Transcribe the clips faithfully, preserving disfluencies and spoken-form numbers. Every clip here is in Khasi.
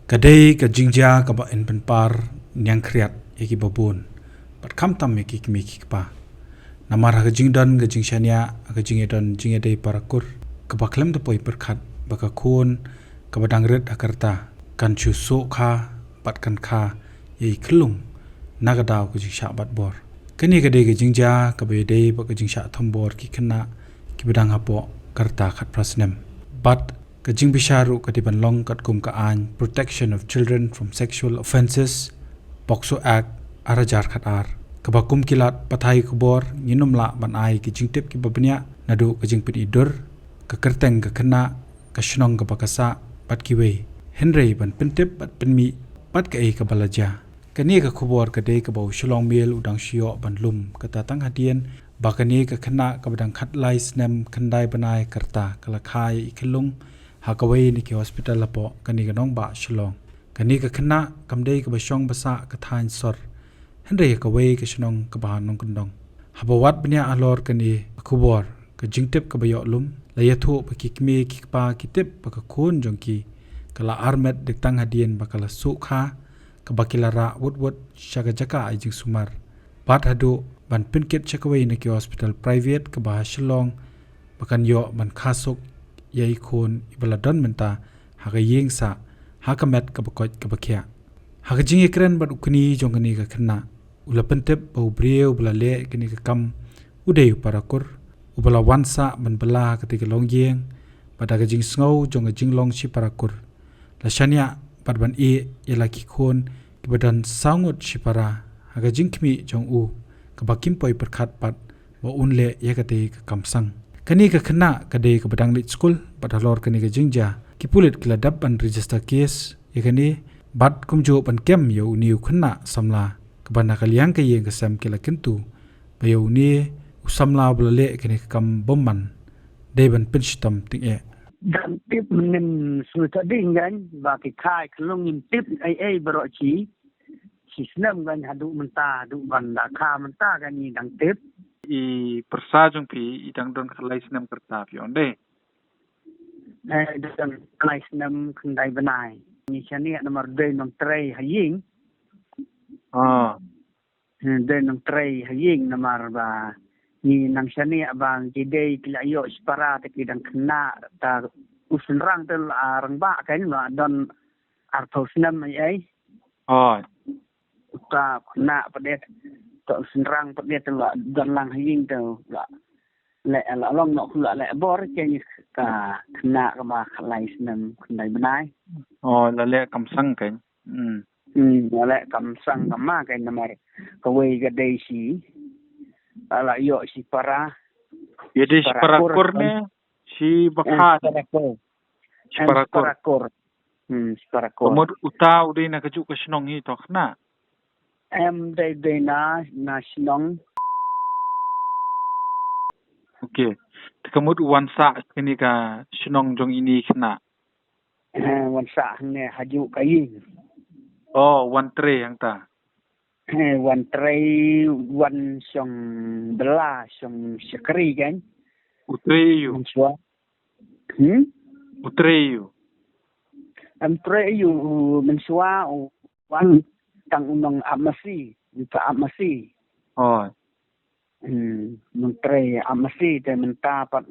Ka dei ka jingjia kaba yn pynpar niang khriat ïa kiba bun, bad khamtam ïa ki kmie ki kpa. Namar ha ka jingdon ka jingshaniah, ha ka jingïadon jingïadei para kur, kaba khlem da poi pyrkhat ba ka khun kaba dang rit ha ka rta kan shu suk kha bad kan kha ïa i khyllung na ka daw ka jingshah batbor. Kane ka dei ka jingjia kaba ïadei bad ka jingshah thombor ki khynnah kiba dang hapoh ka rta khatphra snem. Bad ka jingbishar ruh ka dei ban long katkum ka aiñ Protection of Children from Sexual Offences, POCSO Act, ar hajar khatar. Kaba kum ki lad pathai khubor ngin ym lah ban ai ki jingtip kiba bniah naduh ka jingpyni dur, ka kyrteng ka khynnah, ka shnong kaba ka sah, bad kiwei. Hynrei ban pyntip bad pynmih bad kaei kaba la jia. Kane ka khubor ka dei kaba u Shillong Mail u dang shu ïoh ban lum, kata tang hadien ba kane ka khynnah kaba dang khatlai snem khyndai bnai ka rta ka la kha ïa i khyllung ha kawei na ki hospital hapoh kane ka nongbah Shillong. Kane ka khynnah kam dei kaba shong ba sah ka thaiñ sor, hynrei ha kawei ka shnong kaba ha nongkyndong. Haba wad bniah halor kane ka khubor, ka jingtip kaba ïoh lum, la ïathuh ba ki kmie ki kpa ki tip ba ka khun jong ki ka la armet dei tang hadien ba ka la suk kha, kaba ki la rah wut wut sha ka jaka ai jingsumar. Bad haduh ban pynkit sha kawei na ki hospital private kaba ha Shillong ba kan ïoh ban kha suk ïa i khun iba la don mynta ha ka ïing sah, ha ka met kaba koit kaba khiah. Ha ka jingïakren bad u kñi jong kane ka khynnah, u la pyntip ba u briew ba la leh kane ka kam u dei u para kur, uba la wan sah ban bylla ha katei ka longïing, bad da ka jingsngew jong ka jinglong shi para kur, la shaniah bad ban ïeh ïa la ki khun kiba don saw ngut shipara ha ka jingkhmih jong u, kaba kim poi pyrkhat pat ba un leh ïa katei ka kam sang. Kane ka khynnah ka dei kaba dang leit skul, bad halor kane ka jingjia ki pulit ki la dep ban register case ïa kane, bad kumjuh ban kem ïa une u khynnah samla, kaba na ka liang ka ïing ka sem ki la kyntu ba ïa une u samla ba la leh kane ka kam bymman dei ban pynshitom tyngeh. Dang tip mynnin sngewthuh ding kan ba ki kha i khyllung, ngim tip ei ei baroh shi. Shi snem kan haduh mynta, haduh ban da kha mynta kan ngi dang tip. I pyrsa jong phi i dang don khatlai snem ka rta phi ong dei? Eh, dang khatlai snem khyndai bnai. Ngi shaniah namar dei nongtrei ha ïing. Ah. Hmm, dei nongtrei ha ïing namar ba ngi nang shaniah ba ngi dei ki la ïoh shipara te ki dang khynnah, ta u shynrang te la rangbah kan, la don arphew snem ei ei. Oh. Ta khynnah pat de, ta u shynrang pat de te la don lang ha ïing te la leh, la long noh, la leh bor, kane ka khynnah kaba khatlai snem khyndai bnai. Oh, la leh kam sang kan. Hmm. Hmm, la leh kam sang kam ma kan namar kawei ka dei shi, la ïoh shipara. Ïa dei shipara kur ne shibakha? Shipara kur. Shipara kur. Hmm, shipara kur. Ka mut uta u dei na kajuh ka shnong hi to khynnah? Em, dei, dei na, na shnong. Okay. Te ka mut u wan sah kane ka shnong jong ine i khynnah? Eh, wan sah hangne hajuh ka ïing. Oh, wan trei hangta. Eh, wan trei, wan shong bylla, shong shakri kan. U trei ïa u? Mynshuwa. Hmm? U trei ïa u? Em trei ïa u, mynshuwa u wan tang u nong ap masi, u ta ap masi. Oh. Hmm, nongtrei ap masi te mynta pat,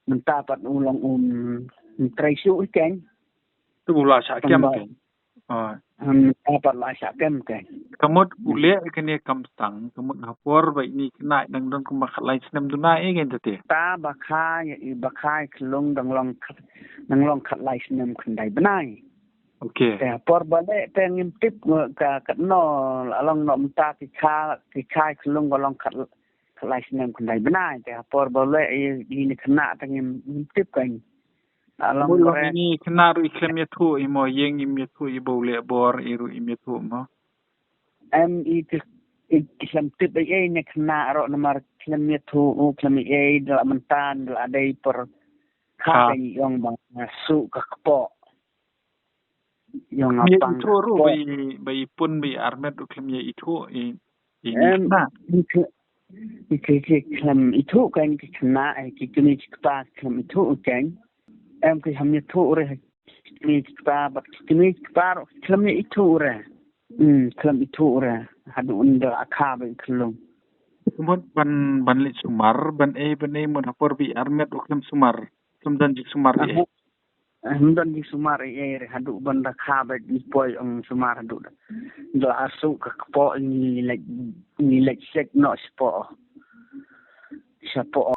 mynta pat u long um, nongtrei shuh ken. Te u la shah kem ken. Ah. Hmm, mynta pat la shah kem ken. Ka mut u leh kane kam sang, ka mut ha por ba ine i khynnah dang don kumba khatlai snem duna ei ken te. Ta ba kha, ba kha i khyllung dang long khat, dang long khatlai snem khyndai bnai. Okay. Te ha por ba leh te ngim tip ka katno, la long noh mynta ki kha, ki kha i khyllung ka long khat, khatlai snem khyndai bnai. Te ha por ba leh ine i khynnah te ngim, ngim tip kan. La long. Ka mut ba ine i khynnah ruh i khlem ïathuh hi mo, ïeng im ïathuh hi ba u leh bor, i ruh im ïathuh mo? Em, i khlem tip ei ei ine i khynnah ruh namar khlem ïathuh u, khlem ei ei, da la mynta da la dei por kha kan ïong ba suk ka kpoh. Ïong apang. Ithuh ruh ba i, ba i pun ba i armet u khlem ïa ithuh i, i khynnah. Em, i khlem ithuh kan ki khynnah, eh, ki kmie ki kpa khlem ithuh kan. Em, ki ham ithuh re. Kmie ki kpa bad kmie ki kpa ruh khlem ïa ithuh re. Hmm, khlem ithuh re. Haduh ynda la kha ba khlem. Kumut ban ban leit sumar ban ei ban ei mut ha por ba i armet u khlem sumar. Khlem don jingsumar ei. Hum don jingsumar ei ei re haduh ban da kha ba i poi ong sumar haduh da. Ynda la arsu ka kpoh ngi leit ngi leit sek noh shapoh. Shapoh.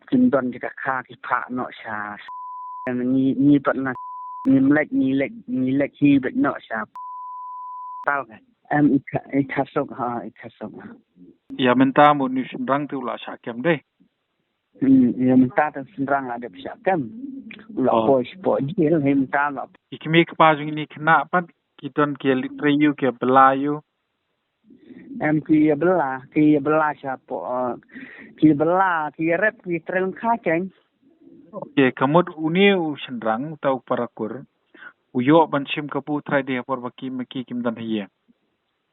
Kim don jaka kha ki pha noh sha. Ngi ngi pat na ngi mlek ngi lek ngi lek hi bek noh sha. Tal ka. Em i kha i kha sok ha i kha sok ha. Ïa mynta mut ni shynrang te u la shah kem de. Hmm, ïa mynta te shynrang la dep shah kem. La poi shapoh jil hi mynta la. Ki kmie kpa jong ini khynnah pat ki don ki leit trei ïa u ki bylla ïa u. Em ki ïa bylla ki ïa bylla shapoh ki ïa bylla ki ïa rep ki trei lyngkha keng. Okay, ka mut une u shynrang uta u para kur u ïoh ban shim kabu trai de ha por ba ki ma ki kim don ha ïing.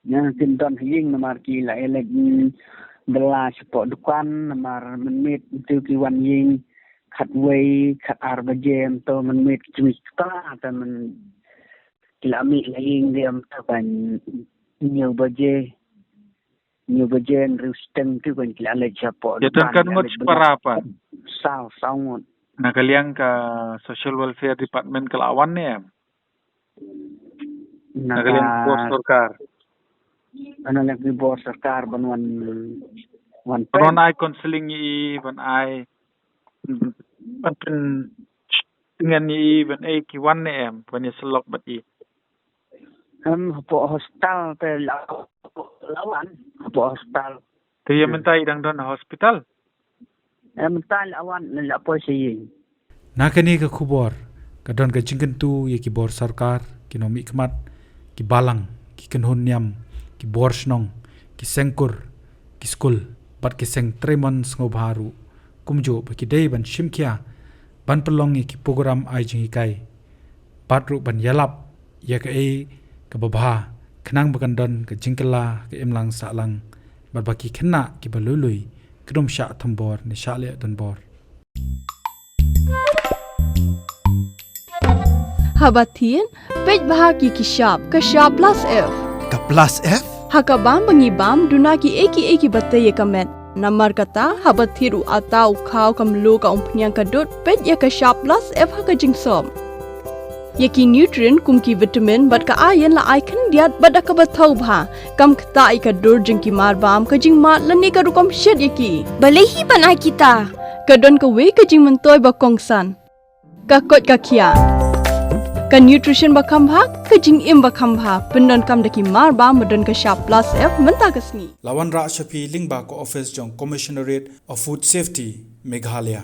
Ïa kim don ha ïing namar ki la ïa leit bylla shapoh dukan namar mynmiet tu ki wan ïing khatwei khatar baje mynta mynmiet ki kmie kpa te myn ki la mih la ïing de mynta ban hynñiew baje. Hynñiew baje hynriew shiteng tu ban ki la leit shapoh. Ïa tang dukan kan ngut shipara pat. Saw saw ngut. Na ka liang ka Social Welfare Department ka la wan ne em? Na ka liang bor sorkar. Ana liang ki bor sorkar ban wan wan ban wan ai counseling i ban ai ban pyn ngan i ban ai ki wan ne em ban ïa sylok bad i. Em hapoh hospital te la la wan hapoh hospital. Te ïa mynta i dang don hospital. Em mynta la wan la poi sha ïing. Na kane ka khubor ka don ka jingkyntu ïa ki bor sorkar, ki nongmihkhmat, ki balang, ki kynhun niam, ki bor shnong, ki seng kur, ki skul bad ki seng treimon sngewbha ruh kumjuh ba ki dei ban shim khia ban pynlong ïa ki program ai jinghikai bad ruh ban ïalap ïa kaei kaba bha khnang ba kan don ka jingkylla ka imlang sahlang bad ba ki khynnah kiba lui lui kin ym shah thombor ne shah leh donbor. Haba thied, peit bha ki ki shap, ka shap plus F. Ka plus F? Ha ka bam ba ngi bam, duna ki ei ki ei kiba tei ïa ka met. Namar kata, haba thied u atta, u khaw, ka mluh, ka umphniang, ka dud, peit ïa ka shap plus F ha ka jingsop. Ïa ki nutrient kum ki vitamin bad ka iron la ai khyndiat bad da kaba thaw bha. Kam ktah ïa ka dur jong ki mar bam, ka jingmad lane ka rukom shet ïa ki. Balei hi ban ai kita? Ka don kawei ka jingmyntoi ba kongsan. Ka koit ka khiah. Ka nutrition ba kham bha, ka jingim ba kham bha. Pyndonkam da ki mar bam ba don ka shap plus F mynta ka sngi. La wanrah sha phi lyngba ka office jong Commissionerate of Food Safety, Meghalaya.